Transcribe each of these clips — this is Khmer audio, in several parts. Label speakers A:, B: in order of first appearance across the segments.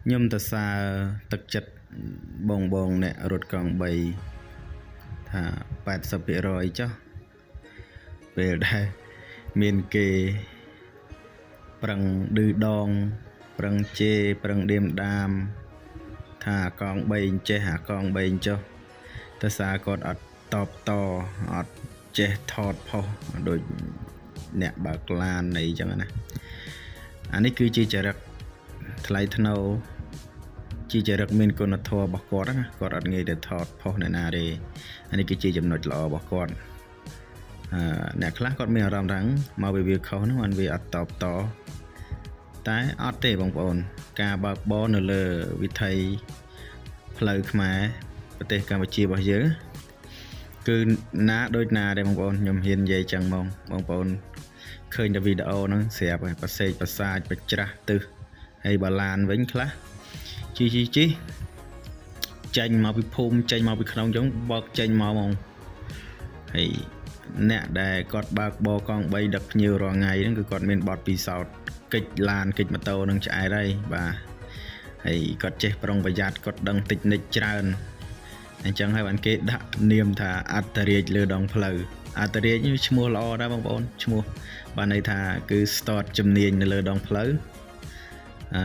A: ខ្ញុំទៅសើទឹកចិត្តបងបងអ្នករត់កង់3ថា80%ចុះពេលដែលមានគេប្រឹងឌឺដងប្រឹងជេរប្រឹងដៀមដាមថាអាកង់3ចេះអាកង់3ចុះទៅសារគាត់អត់តបតអត់ចេះថតផុសដូចអ្នកបើកឡានអីចឹងណាអានេះគឺជាចរិតថ្លៃថ្នូរជាចរិតមានគុណធម៌របស់គាត់ណាគាត់អត់ងាយទៅថតផុសអ្នកណាទេអានេះគឺជាចំណុចល្អរបស់គាត់អឺអ្នកខ្លះគាត់មានអារម្មណ៍ថាមកពីវាខុសហ្នឹងបានវាអត់តបតតែអត់ទេបងប្អូនការបើកបរនៅលើវិថីផ្លូវខ្មែរប្រទេសកម្ពុជារបស់យើងគឺណាដូចណាដែរបងប្អូនខ្ញុំហ៊ាននិយាយចឹងហ្មងបងប្អូនឃើញតែវីដេអូហ្នឹងស្រាប់ហើយប្រសេកប្រសាចប្រច្រាស់ទឹះហើយបាឡានវិញខ្លះជីជីជីចេញមកពីភូមិចេញមកពីក្នុងចឹងបើកចេញមកហ្មងហើយអ្នកដែលគាត់បើកបរកង់3ដឹកភ្ញៀវរាល់ថ្ងៃហ្នឹងគឺគាត់មានបទពិសោធន៍កិច្ចឡានកិច្ចម៉ូតូនឹងឆ្អែតហើយបាទហើយគាត់ចេះប្រុងប្រយ័ត្នគាត់ដឹងតិចនិចច្រើនអញ្ចឹងហើយបានគេដាក់នាមថាអត្តរាជលើដងផ្លូវអត្តរាជនេះឈ្មោះល្អដែរបងប្អូនឈ្មោះបានន័យថាគឺស្ទាត់ជំនាញនៅលើដងផ្លូវអឺ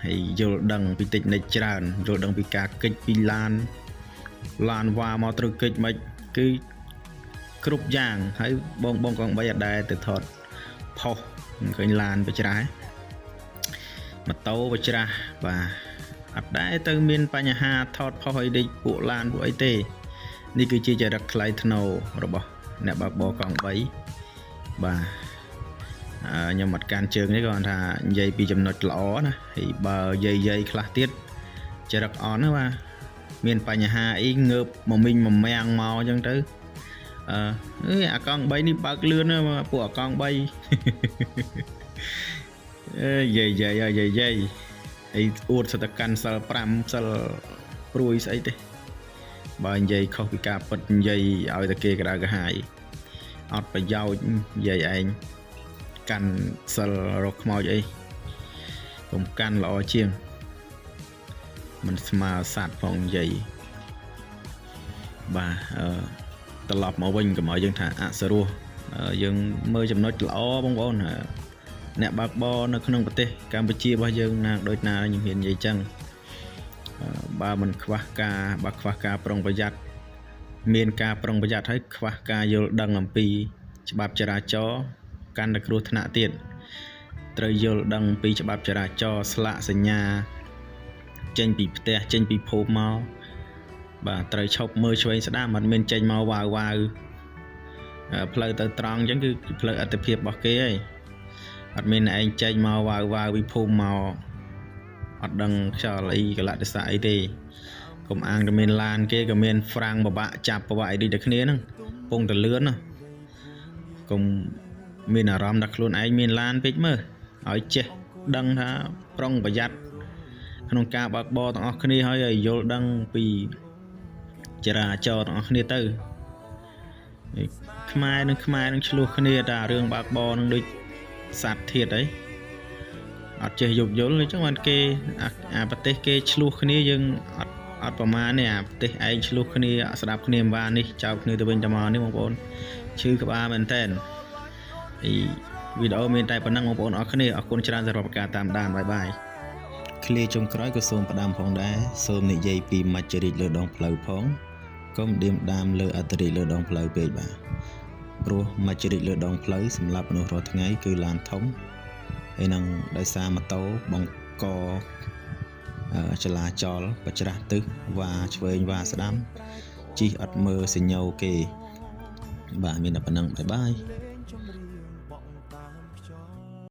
A: ហើយយល់ដឹងពីតិចនិចច្រើនយល់ដឹងពីការកិច្ចពីឡានឡានវ៉ាមកត្រូវកិច្ចមិនគឺគ្រប់យ៉ាងហើយបងបងកង់3អត់ដែរទៅថតផុសឃើញឡានបច្រាស់ម៉ូតូបច្រាស់បាទអត់ដែរទៅមានបញ្ហាថតផុសអីដូចពួកឡានពួកអីទេនេះគឺជាចរិតថ្លៃថ្នូររបស់អ្នកបើកបរកង់3បាទខ្ញុំអត់កាន់ជើងនេះគាត់ថានិយាយពីចំណុចល្អណាហើយបើយាយយាយខ្លះទៀតចរិតអន់ណាបាទមានបញ្ហាអីងើបមមីញមមាំងមកអញ្ចឹងទៅអឺអើយអាកង់3នេះបើកលឿនណាពួកអាកង់3អើយយាយយាយយាយយាយអីអួតសតកាន់សិល5សិលព្រួយស្អីទេបើនិយាយខុសពីការពិតនិយាយឲ្យតែគេក្តៅក្រហាយអត់ប្រយោជន៍និយាយឯងកាន់សិលរកខ្មោចអីកុំកាន់ល្អជាងមិនស្មើសัตว์ផងនិយាយបាទអឺត្រឡប់មកវិញកុំឲ្យយើងថាអសរោះយើងមើលចំណុចល្អបងប្អូនអ្នកបើកបរនៅក្នុងប្រទេសកម្ពុជារបស់យើងណាដូចណាខ្ញុំហ៊ាននិយាយចឹងបើមិនខ្វះការបើខ្វះការប្រុងប្រយ័ត្នមានការប្រុងប្រយ័ត្នហើយខ្វះការយល់ដឹងអំពីច្បាប់ចរាចរណ៍កាន់តែគ្រោះថ្នាក់ទៀតត្រូវយល់ដឹងពីច្បាប់ចរាចរណ៍ស្លាកសញ្ញាចេញពីផ្ទះចេញពីភូមិមកបាទត្រូវឈប់មើលឆ្វេងស្ដាំអត់មានចេញមកវ៉ាវវ៉ាវផ្លូវទៅត្រង់អញ្ចឹងគឺផ្លូវអត្តភាពរបស់គេហើយអត់មានឯងចេញមកវ៉ាវវ៉ាវពីភូមិមកអត់ដឹងខ្យល់អីកលៈទេសៈអីទេកុំអាងតែមានឡានគេក៏មានហ្វ្រាំងបបាក់ចាប់បបាក់អីដូចតែគ្នាហ្នឹងពងតែលឿនណាកុំមានអារម្មណ៍ថាខ្លួនឯងមានឡានពេកមើលឲ្យចេះដឹងថាប្រុងប្រយ័ត្នក្នុងការបើកបរទាំងអស់គ្នាហើយឲ្យយល់ដឹងពីចរាចរណ៍ទាំងអស់គ្នាទៅខ្មែរនឹងខ្មែរនឹងឆ្លោះគ្នាតែរឿងបើកបរនឹងដូចសត្វធាតអីអត់ចេះយោគយល់អញ្ចឹងបានគេអាប្រទេសគេឆ្លោះគ្នាយើងអត់អត់ប្រមាណទេអាប្រទេសឯងឆ្លោះគ្នាស្ដាប់គ្នាមិនបាននេះចោលគ្នាទៅវិញទៅមកនេះបងប្អូនឈឺក្បាលមែនតើអីវីដេអូមានតែប៉ុណ្ណឹងបងប្អូនអរគ្នាអរគុណច្រើនសម្រាប់ការតាមដាន bye bye ឃ្លាចុងក្រោយក៏សូមផ្ដាំផងដែរសូមនិយាយពីមច្ចរាជលើដងផ្លូវផងកុំដៀមដាមលើអត្តរាជលើដងផ្លូវពេកបាទព្រោះមច្ចរាជលើដងផ្លូវសម្រាប់មនុស្សរាល់ថ្ងៃគឺឡានធំហើយនឹងដោយសារម៉ូតូបង្កចលាចលបច្រាស់ទឹះវ៉ាឆ្វេងវ៉ាស្ដាំជិះអត់មើលសញ្ញោគេបាទមានតែប៉ុណ្ណឹង bye bye.